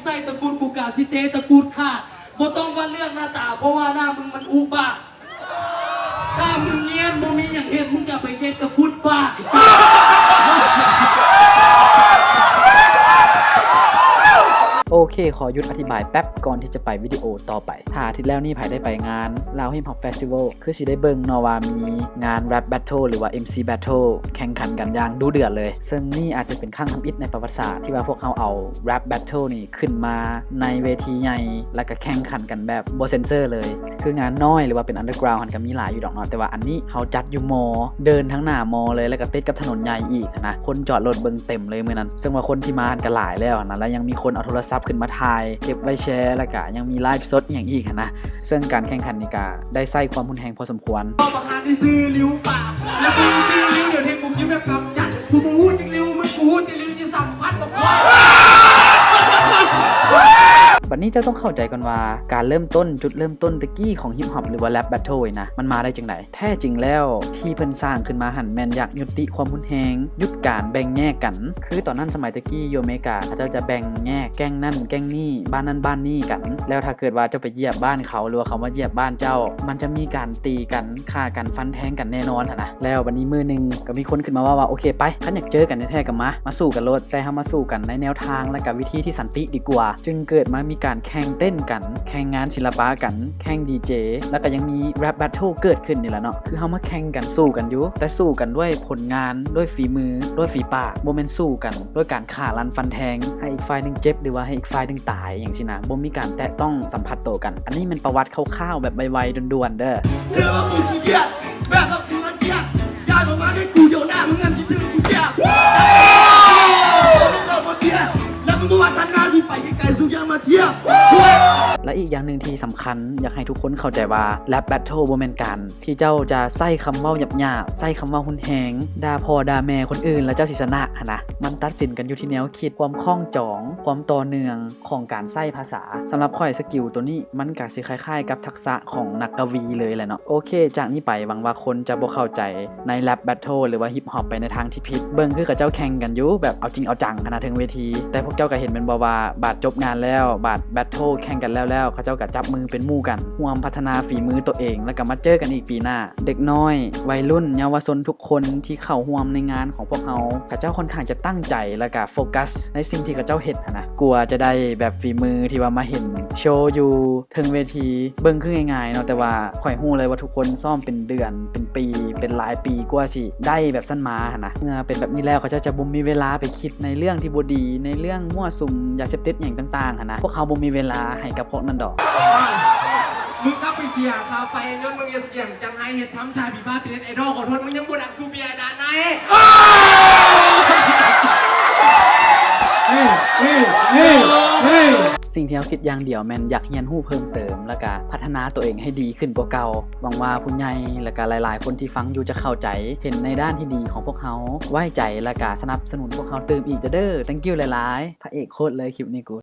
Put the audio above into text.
ໃສ່ຕະກຸດ ກູກະຊິເຕະຕະກຸດຂາດ. ບໍ່ຕ້ອງວ່າເລື່ອງໜ້າຕາ ເພາະວ່າໜ້າມຶງມັນອຸບາດ. ຖ້າມຶງງຽນບໍ່ມີຫຍັງເຮັດ ມຶງກະໄປເຮັດກັບຟຸດບາດ. ໂອເຄ ຂໍຢຸດອະທິບາຍແປັບກ່ອນທີ່ຈະໄປວິດີໂອຕໍ່ໄປ. ຖ້າອາທິດແລ້ວນີ້ໃຜໄດ້ໄປງານ Lao Hip Hop Festival ຄືຊິໄດ້ເບິ່ງເນາະວ່າມີງານ Rap Battle ຫຼືວ່າ ເອັມຊີ Battle ແຂ່ງຂັນກັນຢ່າງດຸເດືອດເລີຍ. ເຊິ່ງນີ້ອາດຈະເປັນຄັ້ງທຳອິດໃນປະຫວັດສາດ ທີ່ວ່າພວກເຮົາເອົາ Rap Battle ນີ້ຂຶ້ນມາໃນເວທີໃຫຍ່ ແລ້ວກະແຂ່ງຂັນກັນແບບບໍ່ເຊັນເຊີເລີຍ. ຄືງານນ້ອຍ ຫຼືວ່າເປັນ underground ຫັ້ນກະມີຫຼາຍຢູ່ດອກເນາະ, ແຕ່ວ່າອັນນີ້ເຮົາຈັດຢູ່ມໍ ເດີນທາງໜ້າມໍເລີຍ ແລ້ວກະຕິດກັບຖະໜົນໃຫຍ່ອີກຫັ້ນນະ. ຄົນຈອດລົດເບິ່ງເຕັມເລີຍມື້ນັ້ນ, ເຊິ່ງວ່າຄົນທີ່ມາຫັ້ນກະຫຼາຍແລ້ວຫັ້ນນະ, ແລ້ວຍັງມີຄົນເອົາໂທລະສັບຂຶ້ນມາຖ່າຍ ເກັບໄວ້ແຊ ແລ້ວກະຍັງມີ live ສົດອີ່ຫຍັງອີກຫັ້ນນະ. ເຊິ່ງການແຂ່ງຂັນນີ້ກະໄດ້ໃຊ້ຄວາມຮຸນແຮງພໍສົມຄວນ. ບັກຫານີ້ຊື່ລິວປາກ ແລະກູຊື່ລິວ ດຽວນີ້ກູຄິດແບບກຳຈັດ ກູບໍ່ຮູ້ຈັກລິວ ມຶງກູຮູ້ແຕ່ລິວທີ່ສຳພັດບັກຄວາຍ. ບັດນີ້ເຈົ້າຕ້ອງເຂົ້າໃຈກ່ອນວ່າ ການເລີ່ມຕົ້ນ ຈຸດເລີ່ມຕົ້ນແຕ່ກີ້ຂອງ Hip Hop ຫຼືວ່າ Rap Battle ນີ້ນະ ມັນມາໄດ້ຈັ່ງໃດ? ແທ້ຈິງແລ້ວທີ່ເພິ່ນສ້າງຂຶ້ນມາຫັ້ນແມ່ນຢາກຍຸຕິຄວາມຮຸນແຮງ, ຢຸດການແບ່ງແຍກກັນ. ຄືຕອນນັ້ນສະໄໝແຕ່ກີ້ຢູ່ອາເມລິກາ ເຂົາເຈົ້າຈະແບ່ງແຍກແກ້ງນັ້ນແກ້ງນີ້, ບ້ານນັ້ນບ້ານນີ້ກັນ. ແລ້ວຖ້າເກີດວ່າເຈົ້າໄປຢຽບບ້ານເຂົາ ຫຼືວ່າເຂົາມາຢຽບບ້ານເຈົ້າ, ມັນຈະມີການຕີກັນ, ຂ້າກັນ, ຟັນແທງກັນແນ່ນອນຫັ້ນນະ. ແລ້ວບັດນີ້ມື້ໜຶ່ງກໍມີຄົນຂຶ້ນມາເວົ້າວ່າ ໂອເຄ ໄປ, ຄັນຢາກເຈີກັນແທ້ໆກໍມາ, ມາສູ້ກັນໂລດ, ແຕ່ເຮົາມາສູ້ກັນໃນແນວທາງ ແລະກະວິທີທີ່ສັນຕິດີກວ່າ. ຈຶ່ງເກີດມາມີການແຂ່ງເຕັ້ນກັນ, ແຂ່ງງານສິລະປະກັນ, ແຂ່ງດີເຈ ແລ້ວກໍຍັງມີ Rap Battle ເກີດຂຶ້ນນີ້ແຫຼະເນາະ. ຄືເຮົາມາແຂ່ງກັນ, ສູ້ກັນຢູ່, ແຕ່ສູ້ກັນດ້ວຍຜົນງານ, ດ້ວຍຝີມື, ດ້ວຍຝີປາກ, ບໍ່ແມ່ນສູ້ກັນດ້ວຍການຂ້າຟັນແທງ ໃຫ້ອີກຝ່າຍໜຶ່ງເຈັບ ຫຼືວ່າໃຫ້ອີກຝ່າຍໜຶ່ງຕາຍຫຍັງຊີ້ນະ. ບໍ່ມີການແຕະຕ້ອງສຳຜັດໂຕກັນ. ອັນນີ້ແມ່ນປະຫວັດຄ່າວໆ ແບບໄວໆ ດ່ວນໆ ເດີ້. ເທື່ອວ່າມຶງຂີ້ກຽດ ແບບວ່າກູລັງກຽດ ຢ່າລົງມາໃກ້ກູ ດຽວໜ້າມຶງນັ້ນຊິຖືກກູຈຽບ ແລ້ວມຶງບໍ່ວັດຕັດໜ້າທີ່ໄປໄກໆ ສູຢ່າມາທຽບ. ແລະອີກຢ່າງໜຶ່ງທີ່ສຳຄັນ ຢາກໃຫ້ທຸກຄົນເຂົ້າໃຈວ່າ Rap Battle ບໍ່ແມ່ນການທີ່ເຈົ້າຈະໃຊ້ຄຳເວົ້າຫຍາບໆ, ໃຊ້ຄຳເວົ້າຮຸນແຮງ, ດ່າພໍ່ດ່າແມ່ຄົນອື່ນ ແລ້ວເຈົ້າຊິຊະນະຫັ້ນນະ. ມັນຕັດສິນກັນຢູ່ທີ່ແນວຄິດ, ຄວາມຄ່ອງຈອງ, ຄວາມຕໍ່ເນື່ອງຂອງການໃຊ້ພາສາ. ສຳລັບຂ້ອຍ ສະກິວໂຕນີ້ມັນກະຊິຄ້າຍໆກັບທັກສະຂອງນັກກະວີເລີຍແຫຼະເນາະ. ໂອເຄ ຈາກນີ້ໄປຫວັງວ່າຄົນຈະບໍ່ເຂົ້າໃຈ ໃນ Rap Battle ຫຼືວ່າ Hip Hop ໄປໃນທາງທີ່ຜິດ. ເບິ່ງຄືເຂົາເຈົ້າແຂ່ງກັນຢູ່ ແບບເອົາຈິງເອົາຈັງຫັ້ນນະ ເທິງເວທີ, ແຕ່ພວກເຈົ້າກໍເຫັນແມ່ນບໍ່ວ່າ ບາດຈົບງານແລ້ວ, ບາດ Battle ແຂ່ງກັນແລ້ວໆ ເຂົາເຈົ້າກໍຈັບມືເປັນໝູ່ກັນ, ຮ່ວມພັດທະນາຝີມືໂຕເອງ ແລ້ວກໍມາເຈີກັນອີກປີໜ້າ. ເດັກນ້ອຍ, ໄວລຸ້ນ, ເຍົາວະຊົນທຸກຄົນທີ່ເຂົ້າຮ່ວມໃນງານຂອງພວກເຮົາ, ເຂົາເຈົ້າຄ່ອນຂ້າງຈະຕັ້ງໃຈ ແລ້ວກໍໂຟກັສໃນສິ່ງທີ່ເຂົາເຈົ້າເຮັດຫັ້ນນະ. ກວ່າຈະໄດ້ແບບຝີມືທີ່ວ່າມາເຫັນໂຊຢູ່ ເທິງເວທີ ເບິ່ງຄືງ່າຍໆເນາະ, ແຕ່ວ່າຂ້ອຍຮູ້ເລີຍວ່າທຸກຄົນຊ້ອມເປັນເດືອນ ເປັນປີ ເປັນຫຼາຍປີກວ່າຊິໄດ້ແບບຊັ້ນມາຫັ້ນນະ. ເມື່ອເປັນແບບນີ້ແລ້ວ ເຂົາເຈົ້າຈະບໍ່ມີເວລາໄປຄິດໃນເລື່ອງທີ່ບໍ່ດີ, ໃນເລື່ອງມົ້ວສຸມ ຢາເສບຕິດຫຍັງຕ່າງໆຫັ້ນນະ. ພວກເຮົາບໍ່ມີເວລາໃຫ້ກັບພວກນັ້ນດອກ. ມຶງກັບໄປເສຍຄ່າໄຟ ຍ້ອນມຶງເຮັດສຽງຈັງໄຫ້ ເຮັດທຳທ່າຜີບ້າ ເປັນເນັດໄອດອລ. ຂໍໂທດ, ມຶງຍັງບໍ່ດັງສູ່ເບຍດານາຍ. ເອີ ເອີ ເອີ ເອີ ສິ່ງທີ່ເຮົາຄິດຢ່າງດຽວແມ່ນຢາກຮຽນຮູ້ເພີ່ມເຕີມ ແລ້ວກະພັດທະນາໂຕເອງໃຫ້ດີຂຶ້ນກວ່າເກົ່າ. ຫວັງວ່າຜູ້ໃຫຍ່ ແລ້ວກະຫຼາຍໆຄົນທີ່ຟັງຢູ່ຈະເຂົ້າໃຈ, ເຫັນໃນດ້ານທີ່ດີຂອງພວກເຮົາ, ໄວ້ໃຈ ແລ້ວກະສະໜັບສະໜູນພວກເຮົາຕື່ມອີກເດີ້. Thank you ຫຼາຍໆ. ພະເອກໂຄດເລີຍຄລິບນີ້ກູ.